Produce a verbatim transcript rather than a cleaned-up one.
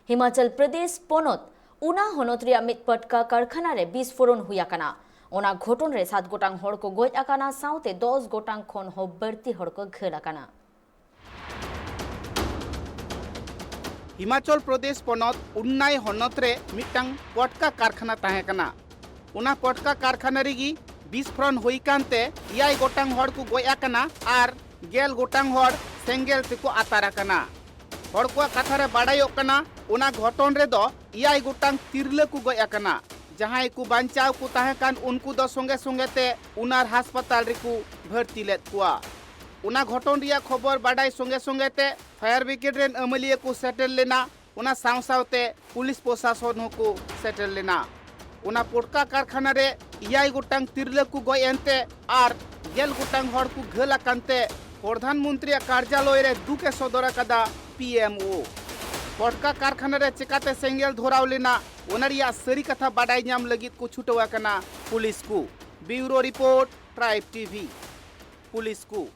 ᱦᱤᱢᱟᱪᱚᱞ ᱯᱨᱚᱫᱮᱥ ᱯᱚᱱᱚᱛ ᱩᱱᱟ ᱦᱚᱱᱚᱛ ᱨᱮᱭᱟᱜ ᱢᱤᱫ ᱯᱟᱴᱠᱟ ᱠᱟᱨᱠᱷᱟᱱᱟ ᱨᱮ ᱵᱤᱥᱯᱷᱳᱨᱚᱱ ᱦᱩᱭ ᱟᱠᱟᱱᱟ᱾ ᱚᱱᱟ ᱜᱷᱚᱴᱚᱱ ᱨᱮ ᱥᱟᱛ ᱜᱚᱴᱟᱝ ᱦᱚᱲ ᱠᱚ ᱜᱚᱡ ᱟᱠᱟᱱᱟ, ᱥᱟᱶᱛᱮ ᱫᱚᱥ ᱜᱚᱴᱟᱝ ᱠᱷᱚᱱ ᱦᱚᱸ ᱵᱟᱹᱲᱛᱤ ᱦᱚᱲ ᱠᱚ ᱜᱷᱟᱹᱞ ᱟᱠᱟᱱᱟ᱾ ᱦᱤᱢᱟᱪᱚᱞ ᱯᱨᱚᱫᱮᱥ ᱯᱚᱱᱚᱛ ᱩᱱᱱᱟᱭ ᱦᱚᱱᱚᱛ ᱨᱮ ᱢᱤᱫᱴᱟᱝ ᱯᱚᱴᱠᱟ ᱠᱟᱨᱠᱷᱟᱱᱟ ᱛᱟᱦᱮᱸ ᱠᱟᱱᱟ᱾ ᱚᱱᱟ ᱯᱚᱴᱠᱟ ᱠᱟᱨᱠᱷᱟᱱᱟ ᱨᱮᱜᱮ ᱵᱤᱥᱯᱷᱳᱨᱚᱱ ᱦᱩᱭ ᱠᱟᱱᱛᱮ ᱮᱭᱟᱭ ᱜᱚᱴᱟᱝ ᱦᱚᱲ ᱠᱚ ᱜᱚᱡ ᱟᱠᱟᱱᱟ ᱟᱨ ᱜᱮᱞ ᱜᱚᱴᱟᱝ ᱦᱚᱲ ᱥᱮᱸᱜᱮᱞ ᱛᱮᱠᱚ ᱟᱛᱟᱨ ᱟᱠᱟᱱᱟ᱾ ᱦᱚᱲ ᱠᱚᱣᱟᱜ ᱠᱟᱛᱷᱟ ᱨᱮ ᱵᱟᱰᱟᱭᱚᱜ ᱠᱟᱱᱟ, ᱚᱱᱟ ᱜᱷᱚᱴᱚᱱ ᱨᱮᱫᱚ ᱮᱭᱟᱭ ᱜᱚᱴᱟᱝ ᱛᱤᱨᱞᱟᱹ ᱠᱚ ᱜᱚᱡ ᱟᱠᱟᱱᱟ᱾ ᱡᱟᱦᱟᱸᱭ ᱠᱚ ᱵᱟᱧᱪᱟᱣ ᱠᱚ ᱛᱟᱦᱮᱸ ᱠᱟᱱ, ᱩᱱᱠᱩ ᱫᱚ ᱥᱚᱸᱜᱮ ᱥᱚᱸᱜᱮ ᱛᱮ ᱩᱱᱟᱨ ᱦᱟᱥᱯᱟᱛᱟᱞ ᱨᱮᱠᱚ ᱵᱷᱚᱨᱛᱤ ᱞᱮᱫ ᱠᱚᱣᱟ᱾ ᱚᱱᱟ ᱜᱷᱚᱴᱚᱱ ᱨᱮᱭᱟᱜ ᱠᱷᱚᱵᱚᱨ ᱵᱟᱰᱟᱭ ᱥᱚᱸᱜᱮ ᱥᱚᱸᱜᱮ ᱛᱮ ᱯᱷᱟᱭᱟᱨ ᱵᱨᱤᱜᱮᱰ ᱨᱮᱱ ᱟᱹᱢᱟᱹᱞᱤᱭᱟᱹ ᱠᱚ ᱥᱮᱴᱮᱨ ᱞᱮᱱᱟ᱾ ᱚᱱᱟ ᱥᱟᱶ ᱥᱟᱶᱛᱮ ᱯᱩᱞᱤᱥ ᱯᱨᱚᱥᱟᱥᱚᱱ ᱦᱚᱸᱠᱚ ᱥᱮᱴᱮᱨ ᱞᱮᱱᱟ᱾ ᱚᱱᱟ ᱯᱚᱴᱠᱟ ᱠᱟᱨᱠᱷᱟᱱᱟ ᱨᱮ ᱮᱭᱟᱭ ᱜᱚᱴᱟᱝ ᱛᱤᱨᱞᱟᱹ ᱠᱚ ᱜᱚᱡ ᱮᱱᱛᱮ ᱟᱨ ᱜᱮᱞ ᱜᱚᱴᱟᱝ ᱦᱚᱲ ᱠᱚ ᱜᱷᱟᱹᱞ ᱟᱠᱟᱱ ᱛᱮ ᱯᱨᱚᱫᱷᱟᱱ ᱢᱚᱱᱛᱨᱤᱭᱟᱜ ᱠᱟᱨᱡᱟᱞᱚᱭ ᱨᱮ ᱫᱩᱠ ᱮ ᱥᱚᱫᱚᱨ ᱟᱠᱟᱫᱟ ᱯᱤ ᱮᱢ ᱳ᱾ ᱯᱚᱴᱠᱟ ᱠᱟᱨᱠᱷᱟᱱᱟ ᱨᱮ ᱪᱮᱠᱟᱛᱮ ᱥᱮᱸᱜᱮᱞ ᱫᱷᱚᱨᱟᱣ ᱞᱮᱱᱟ, ᱚᱱᱟ ᱨᱮᱭᱟᱜ ᱥᱟᱹᱨᱤ ᱠᱟᱛᱷᱟ ᱵᱟᱰᱟᱭ ᱧᱟᱢ ᱞᱟᱹᱜᱤᱫ ᱠᱚ ᱪᱷᱩᱴᱟᱹᱣ ᱟᱠᱟᱱᱟ ᱯᱩᱞᱤᱥ ᱠᱚ᱾ ᱵᱤᱭᱩᱨᱳ ᱨᱤᱯᱳᱨᱴ, ᱴᱨᱟᱭᱤᱵ ᱴᱤᱵᱷᱤ᱾ ᱯᱩᱞᱤᱥ ᱠᱚ᱾